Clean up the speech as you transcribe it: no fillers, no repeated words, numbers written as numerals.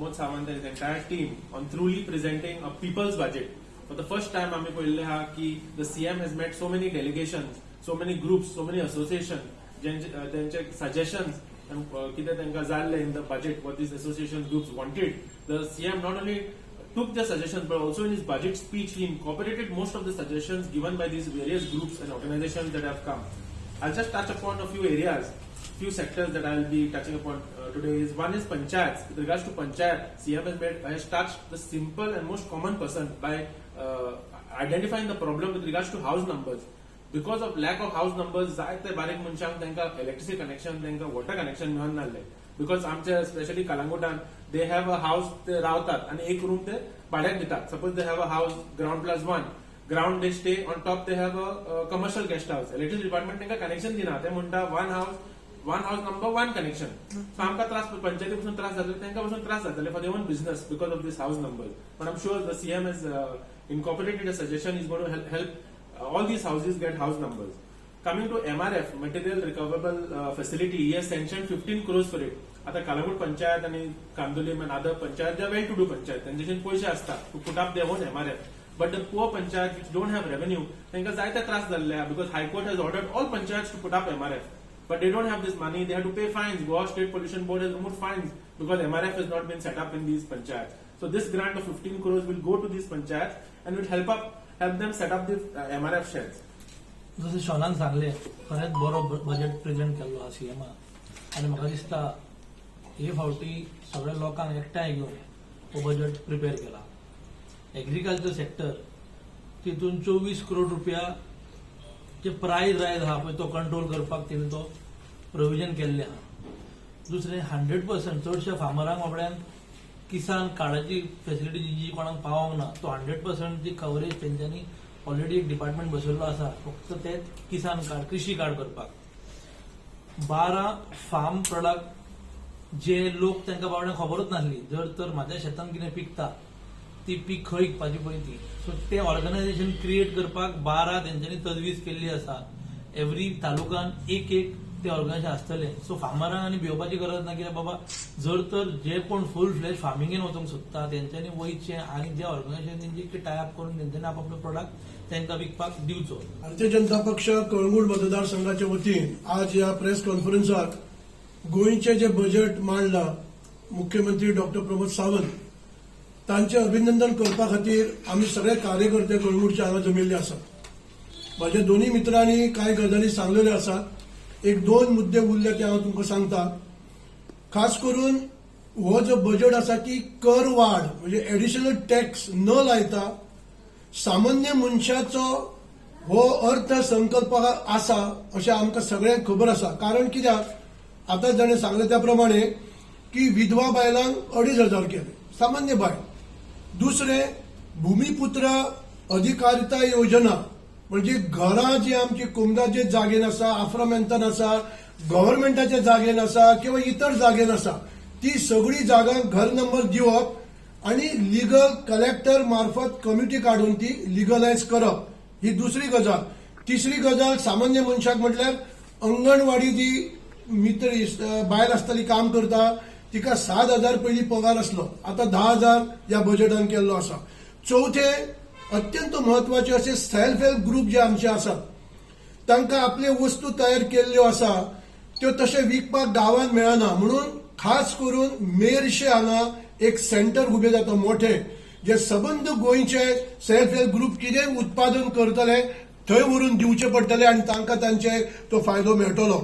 Pramod Sawant and entire team on truly presenting a people's budget. For the first time आमी पळयल्लें आहा की the CM has met so many delegations, so many groups, so many association, जेंचे तेंचे suggestions कितें तांकां जाय जाल्लें in the budget, what these association groups wanted. The CM not only took the suggestions, but also in his budget speech he incorporated most of the suggestions given by these various groups and organizations that have come. I'll just touch upon a few areas, few sectors that I'll be touching upon today is, one is panchayats. With regards to panchayat, CM has touched the simple and most common person by identifying the problem with regards to house numbers. Because of lack of house numbers, जायते बारीक मनशांक तांकां electricity connection, तांकां water connection मेळून नासलें, because आमचे specially कलांगुटान they have a house, ते रावतात आनी एक रूम ते भाड्याक दितात. Suppose they have a house ground plus one, ground they stay, on top they have a commercial guest house. Electricity department तांकां कनेक्शन दिना. ते म्हणटा, one house, one house number, one connection. So आमकां त्रास, पंचायती पसून त्रास जातले, तांकां पसून त्रास जातले for their own business because of this house number. But I'm sure the CM has incorporated a suggestion, is going to help all these houses get house numbers. Coming to MRF, material recoverable facility, he has sanctioned 15 crores for it. आता कलंगूट पंचायत आणि Candolim and other panchayat, they are well to do panchayat, त्यांच्याशी पैसे असतात to put up their own MRF. But the poor panchayat which don't have revenue, तांकां जायते त्रास जाल्ले आहा, because High Court has ordered all panchayat to put up MRF. But they don't have this money, they have to pay fines. Goa State Pollution Board has removed fines because MRF has not been set up in these panchayats. So this grant of 15 crores will go to these panchayats and will help them set up the MRF sheds. जशें शॉनान सांगलें, खरेंच बरो budget present केल्लो आहा सीएमान आनी म्हाका दिसता हे फावटी सगळ्या लोकांक एकठांय घेवन हो बजेट प्रिपेर केला. एग्रीकल्चर सेक्टर तितून 24 करोड रुपया जे प्रायस रायज आहा पळय, तो कंट्रोल करपाक तेणी तो प्रोविजन केल्लें आहा. दुसरें, 100% चडश्या फार्मरांक बाबड्यांक किसान कार्डाची फेसिलिटी जी कोणाक पावोंक ना, तो 100% ची कवरेज तेंच्यांनी ऑलरेडी एक डिपार्टमेंट बसयल्लो आसा फक्त ते किसान कार्ड, कृषी कार्ड करपाक. 12 फार्म प्रोडक्ट जे लोक तांकां बाबड्यांक खबरूच नासली, जर तर म्हाज्या शेतान कितें पिकता, ती पीक खंय विकपाची पळय ती, सो ते ऑर्गनायझेशन क्रिएट करपाक 12 तेंच्यांनी तजवीज केल्ली आसा. एवरी तालुकान एक एक ते ऑर्गनायझेशन आसतलें. सो फार्मरांक आनी भिवपाची गरज ना कित्याक बाबा जर तर जे कोण फूल फ्लॅज फार्मिंगेन वचूंक सोदता, तेंच्यांनी वयचें आनी जे ऑर्गनायझेशन तेंची टाय अप करून तेंच्यांनी आपआपलो प्रोडक्ट तांकां विकपाक दिवचो. भारतीय जनता पक्ष कळंगूट मतदारसंघाच्या वतीन आज ह्या प्रेस कॉन्फरन्साक गोंयचें जे बजेट मांडलां मुख्यमंत्री डॉक्टर प्रमोद सावंत, तांचे अभिनंदन करपा खातीर आमी सगळे कार्यकर्ते कळंगूटचे हांगा जमिल्ले आसात. माझ्या दोन्ही मित्रांनी कांय गजाली सांगलेल्यो आसात. एक दोन मुद्दे उरले ते हांव तुमकां सांगता. खास करून हो जो बजेट आसा की कर वाड म्हणजे एडिशनल टॅक्स न लायता सामान्य मनशाचो हो अर्थसंकल्प आसा अशें आमकां सगळ्यांक खबर आसा. कारण कित्याक, आतां जाणें सांगलें त्या प्रमाणे की विधवा बायलांक 2500 केले, सामान्य बायल. दुसरें, भूमिपुत्र अधिकारिता योजना, म्हणजे घरां जी आमची कुमदाचे जागेन आसा, आफ्रामेंतान आसा, गव्हर्मेंटाच्या जागेन आसा किंवा इतर जागेन आसा, ती सगळी जागा घर नंबर दिवप आणि लिगल कलेक्टर मार्फत कमिटी काडून ती लिगलायज करप, ही दुसरी गजाल. तिसरी गजाल, सामान्य मनशाक म्हटल्यार अंगणवाडी जी मित्र बायल आसतली, काम करता, तिका 7000 पयलीं पगार आसलो, आतां 10,000 ह्या बजेटान केल्लो आसा. चवथे, अत्यंत म्हत्वाचे असे सेल्फ हेल्प ग्रुप जे आमचे आसात, तांकां आपल्यो वस्तू तयार केल्ल्यो आसा, त्यो तशें विकपाक गांवांत मेळना म्हणून खास करून मेरशे हांगा एक सेंटर उबें जाता मोठें, जे सबंद गोंयचे सेल्फ हेल्प ग्रुप कितेंय उत्पादन करतले, थंय व्हरून दिवचे पडटले आनी तांकां तांचे तो फायदो मेळटलो.